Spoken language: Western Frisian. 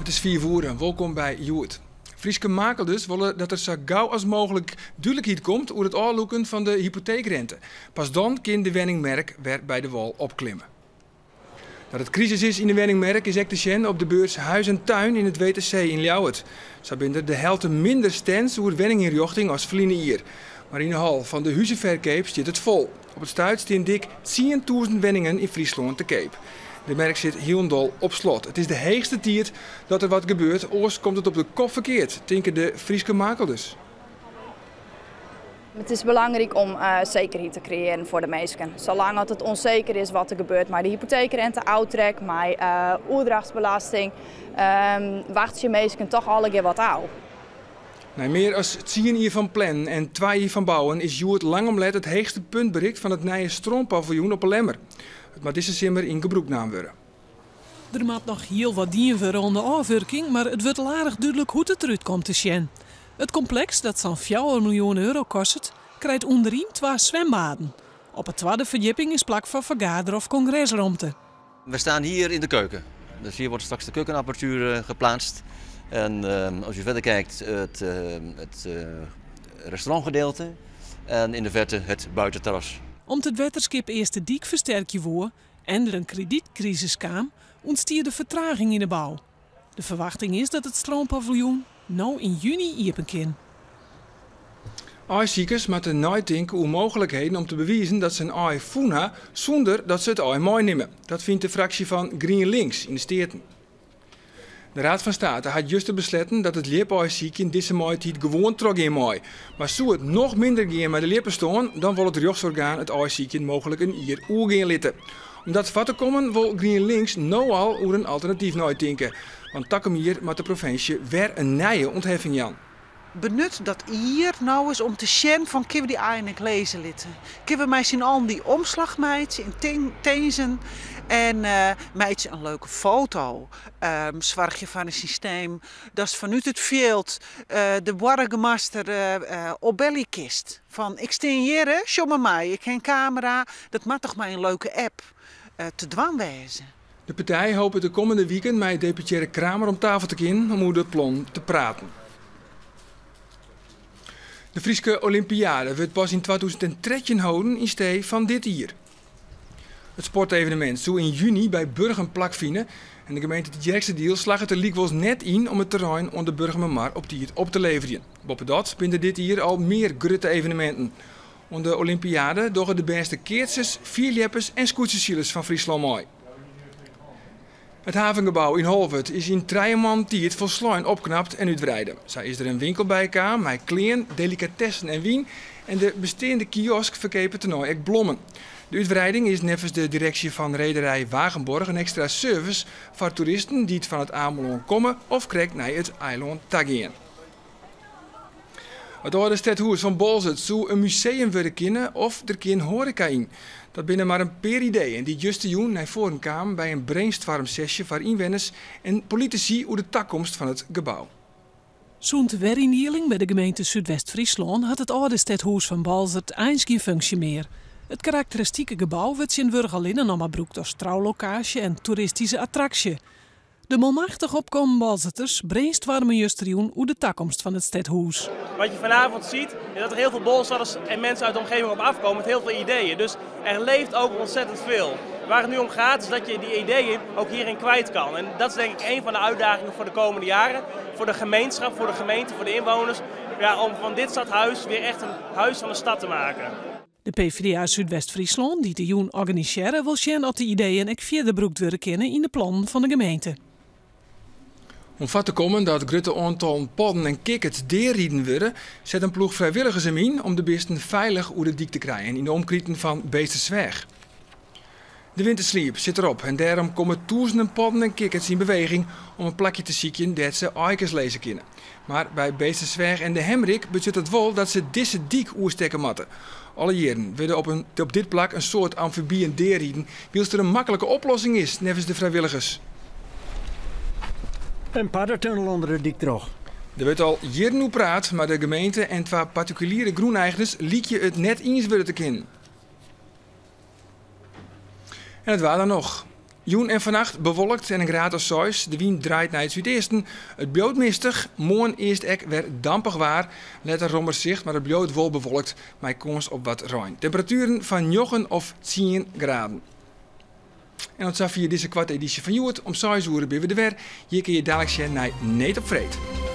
It is fiif oere, wolkom by Hjoed. Fryske makelders wolle dat der sa gau as mooglik dúdlikheid komt oer it ôflûken fan de hypoteekrinte. Pas dan kin de wenningmerk wer by de wâl opklimme. Dat it krisis is yn de wenningmerk is ek te sjen op de beurs Huis en Tuin yn it WTC yn Ljouwert. Sa binne der de helte minder stands oer wenningynrjochting as ferline jier. Mar yn de hal fan de huzeferkeap stiet it fol. Op it stuit stean dik 10.000 wenningen yn Fryslân te keap. De merk sit hielendal op slot. It is de heechste tiid dat der wat gebeurt, oars komt it op de kop ferkeard, tinke de Fryske makelders. It is belangryk om uh, sekerheid te kreëarjen foar de minsken. Salang as it ûnseker is wat der gebeurt mei de hypoteekrinte ôftrek, mei uh, oerdrachtsbelasting, um, wachtsje minsken toch allegear wat ôf. Nei mear as 10 jier fan plannen en 2 jier fan bouwen is hjoed lang om let it heechste punt berikt fan it nije strânpaviljoen op 'e Lemmer. It moat dizze simmer yn gebrûk naam wurde. Der moat noch hiel wat dien wurde oan de ôfwurking, mar it wurdt al aardich dúdlik hoe't it derút komt te sjen. It kompleks, dat sa'n 4 miljoen euro kostet, krijt ûnderyn twa swimbaden. Op de twadde ferdjipping is plak foar fergader- of kongresromte. We staan hier in de keuken. Dus hier wordt straks de keukenapparatuur geplaatst. En als u verder kijkt, het restaurantgedeelte en in de verte het buitenterras. Om't it wetterskip earst de dyk fersterkje woe en der in kredytkrisis kaam, ûntstie der fertraging yn de bou. De ferwachting is dat it strânpaviljoen no yn juny iepen kin. Aaisikers moatte neitinke oer mooglikheden om te bewizen dat se in aai fûn ha sûnder dat se it aai meinimme. Dat fynt de fraksje fan GrienLinks yn de Steaten. De Raad van State hat juster besletten dat it ljipaaisykjen dizze maitiid gewoan trochgean mei. Mar soe it noch minder gean mei de ljippestân, dan wol it rjochtsorgaan it aaisykjen mooglik in jier oergean litte. Om dat foar te kommen wol GrienLinks no al oer in alternatyf neitinke. Want takom jier moat de provinsje wer in nije ûntheffing jaan. Benut dat jier no ris om te sjen fan kinne we dy aaien ek lizze litte. Kinne we mei syn allen dy omslach meitsje yn tinzen en meitsje in leuke foto. Soargje foar in systeem datst fanút it fjild de boargemaster opbelje kinst. Fan ik stean hjir, sjoch mar mei, ik ha in kamera. Dat moat toch mei in leuke app te dwaan wêze. De partij hopet de kommende wiken mei deputearre Kramer om tafel te kinnen om oer it plan te praten. De Fryske Olympiade wurdt pas yn 2013 holden yn stee fan dit jier. It sportevenemint soe yn juny by Burgum plakfine en de gemeente Tytsjerksteradiel slagget der lykwols net yn om it terrein oan de Burgumermar op tiid op te leverjen. Boppedat binne der dit jier al mear grutte eveneminten. Oan de Olympiade dogge de bêste keatsers, fierljeppers en skûtsjesilers fan Fryslân mei. It havengebou yn Holwert is yn 3 moannen tiid folslein opknapt en útwreide. Sa is der in winkel by kaam mei klean, delikatessen en wyn en de besteande kiosk ferkeapet tenei ek blommen. De útwreiding is neffens de direksje fan rederij Wagenborg in ekstra service foar toeristen dy't fan it Amelân komme of krekt nei it eilân ta gean. It âlde stedhûs fan Boalsert soe in museum wurde kinne of der kin hoareka yn. Dat binne mar in pear ideeën dy't justerjûn nei foaren kamen by in brainstormsesje foar ynwenners en politisy oer de takomst fan it gebou. Sûnt de weryndieling by de gemeente Súdwest-Fryslân hat it âlde stedhûs fan Boalsert eins gjin funksje mear. It karakteristike gebou wurdt tsjintwurdich allinne noch mar brûkt as troulokaasje en toeristyske attraksje. De manmachtich opkommen Boalserters brainstormen justerjûn oer de takomst fan it stedhûs. Wat je vanavond ziet, is dat er heel veel Bolswarders en mensen uit de omgeving op afkomen met heel veel ideeën. Dus er leeft ook ontzettend veel. Waar het nu om gaat is dat je die ideeën ook hierin kwijt kan. En dat is denk ik een van de uitdagingen voor de komende jaren. Voor de gemeenschap, voor de gemeente, voor de inwoners. Ja, om van dit stadhuis weer echt een huis van de stad te maken. De PvdA Súdwest-Fryslân, dy't de jûn organisearre, wol sjen oft de ideeën ek fierder brûkt wurde kinne yn de plannen fan de gemeente. Om foar te kommen dat grutte oantallen podden en kikkerts deariden wurde, set in ploech frijwilligers him yn om de bisten feilich oer de dyk te krijen yn de omkriten fan Beetstersweach. De wintersliep sit derop en dêrom komme tûzenen podden en kikkerts yn beweging om in plakje te sykjen dêr't se aaikes lizze kinne. Mar by Beetstersweach en de Hemrik betsjut dat wol dat se dizze dyk oerstekke moatte. Alle jierren wurde op dit plak in soad amfibyen deariden, wylst der in maklike oplossing is, neffens de frijwilligers. In paddetunnel ûnder de dyk troch. Der wurdt al jierren oer praat, mar de gemeente en twa partikuliere grûneigners lykje it net iens wurde te kinnen. En it waar dan noch. Jûn en fannacht bewolkt en in graad as 6. De wyn draait nei it súdeasten. It bliuwt mistich. Moarn earst ek wer dampich waar. Letter rommer sicht, mar it bliuwt wol bewolkt mei kâns op wat rein. Temperatueren fan 9 of 10 graden. En tot safier dizze koarte edysje fan Hjoed. Om 6 oere binne we der wer. Hjir kinne je daliks sjen nei Need op Freed.